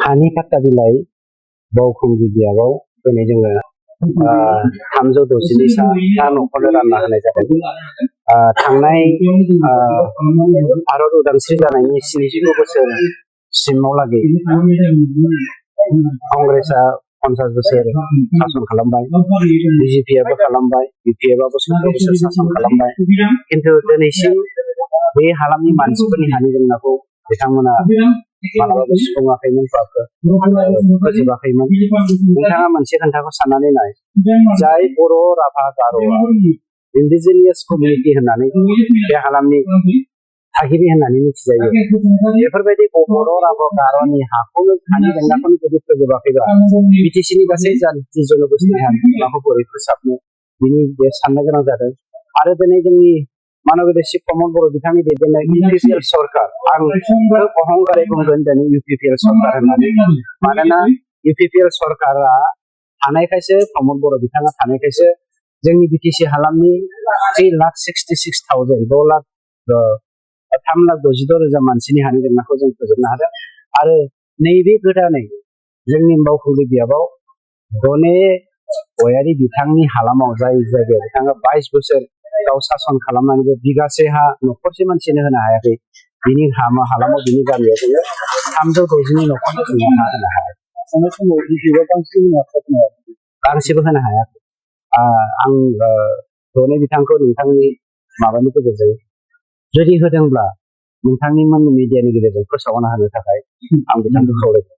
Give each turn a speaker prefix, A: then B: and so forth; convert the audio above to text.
A: हानि पाट्टा बिलाइ बावखुंग्रि बियाबाव दिनै जोङो 360 सा न'खरनो रानना होनाय जादों। थांनाय भारत उदांस्रि जानायनि 79 बोसोरसिमावलागै कंग्रेसआ 50 बोसोर सासन खालामबाय, बिजेपिआबो खालामबाय, बिपिएफआबो 70 बोसोर सासन खालामबाय। खिन्थु दिनैसिम बे हालामनि मानसिफोरनि हानि जेंनाखौ बिथांमोना मालाबाबो सुफुङाखैमोन, फोजोबाखैमोन। नोंथाङा मोनसे खोथाखौ साननानै नाय, जाय बर', राभा, गार'आ इन्डिजिनियास कमिउनिटि होननानै बे हालामनि थागिबि होननानै मिथिजायो, बेफोरबायदि बर', राभा, गार'नि हानि जेंनाखौनो जुदि फोजोबाखैब्ला बिटिसिनि गासै जाथि जनगोष्ठीनि हानि जेंनाखौ बोरै फोसाबनो, बिनि बे साननो गोनां जादों। आरो दिनै जोंनि मानबीय शिव प्रमद बर' बिथांनि दैदेननाय इउपिपिएल सरकार, आं खोब अहंकारै बुंगोन दिनै इउपिपिएल सरकार होननानै, मानोना इउपिपिएल सरकारा थानायखायसो, प्रमद बर' बिथाङा थानायखायसो जोंनि बिटिसि हालामनि 3,66,000 मानसिनि हानि जेंनाखौ जों फोजोबनो हादों। आरो नैबे गोदानै जोंनि बावखुंग्रि बियाबाव दने गयारि बिथांनि हालामाव, जाय जायगायाव बिथाङा 22 बोसोर गाव सासन खालामनानैबो बिगासे हा न'खरसे मानसिनो होनो हायाखै, बिनि हालामाव, बिनि गामियाव जोङो 360 न'खरनो जोङो हा होनो हायाखै। गांसेबो होनो हायाखै। आं दने बिथांखौ नोंथांनि माबानि गेजेरजों जुदि होदोंब्ला नोंथांनि मिडियानि गेजेरजों फोसावना होनो थाखाय आं बिथांखौ खावलायबाय।